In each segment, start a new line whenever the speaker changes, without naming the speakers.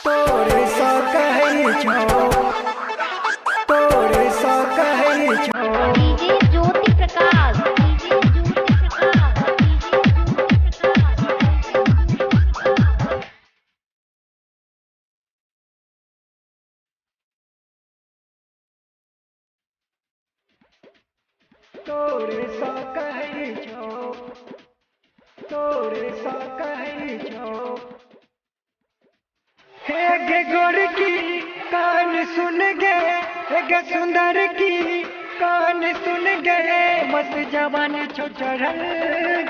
तोरे सँ कहै छौ, तोरे सँ कहै छौ।
DJ Jyoti Prakash, DJ Jyoti Prakash, DJ Jyoti Prakash.
तोरे सँ कहै छौ, तोरे सँ कहै छौ। हे गे गोरकी कान सुन गे, हे गे सुंदर की कान सुन गे, मस्त जवान छौ चढ़ल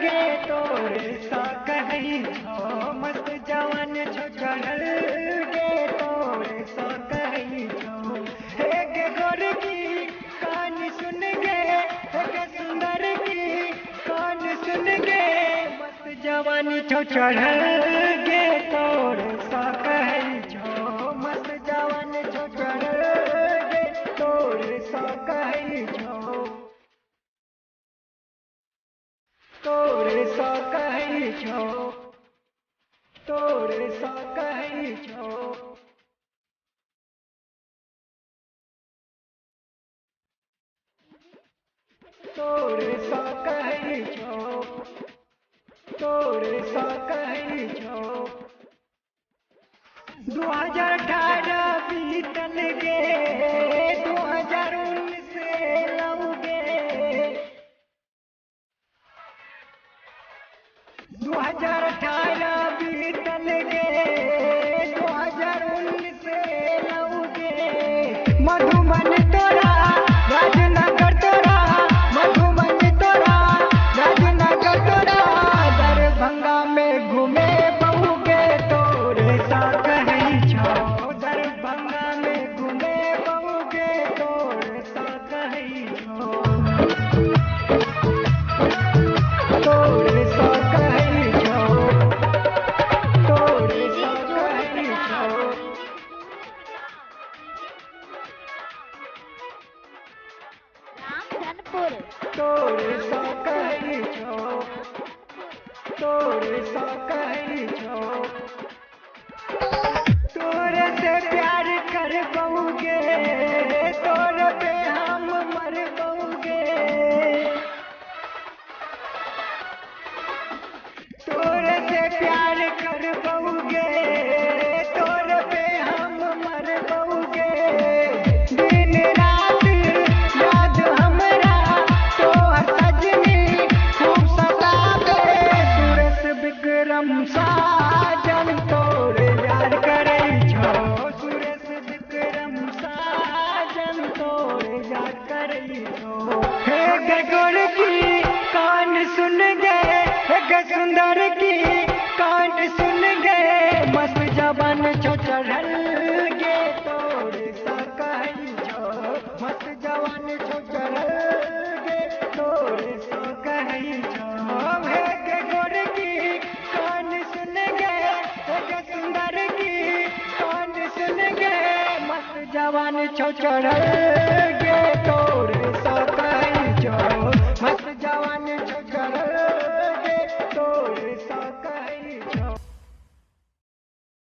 गे, तोरे सँ कहै छौ, मस्त जवान छौ चढ़ल गे, तोरे सँ कहै छौ। हे गे गोरकी कान सुन गे, हे गे सुंदर की कान सुन गे, मस्त जवान छौ चढ़ल गे, तोरे सँ कहै छौ, मस्त जवान छौ चढ़ल गे, तोरे सँ कहै छौ, तोरे सँ कहै छौ, तोरे सँ कहै छौ। तोरे सँ कहै छौ, तोरे सँ कहै छौ। 2018 बीतल गे, 2019 लौगे, 2018 बीतल गे, 2019 लौगे। मधुबन तोरा राजनगर तोरा, मधुबन तोरा राजनगर तोरा, दरभंगा में घूमे बहुगे, तोरे सँ कहै छौ, दरभंगा में घूमे बहुगे, तोरे सँ कहै छौ, तोरे सँ कहै छौ, तोरे
डीजे
सँ
ज्योति
कहै छौ।
प्रकाश, रामधनपुर,
तोरे सँ कहै छौ, तोरे सँ कहै छौ। तोरे से प्यार करबौगे, तोरे पे हम मरबौगे, तोरे से प्यार करबौगे, तोरे पे हम मरबौगे। दिन रात याद हमरा तोहर सजनी खूब सताबे, सुरेश विक्रम साजन तोरे याद करै छौ, सुरेश विक्रम साजन तोरे याद करै छौ। हे गे गोरकी कान सुन गे, हे गे सुंदर की कान सुन गे, मस्त जवान छौ चढ़ल गे, तोरे सँ कहै छौ, मस्त जवान छौ चढ़ल गे, तोरे सँ कहै छौ। हे गे गोरकी कान सुन गे, हे गे सुंदर की कान सुन गे, मस्त जवान छौ चढ़ल गे, तोरे सँ कहै छौ,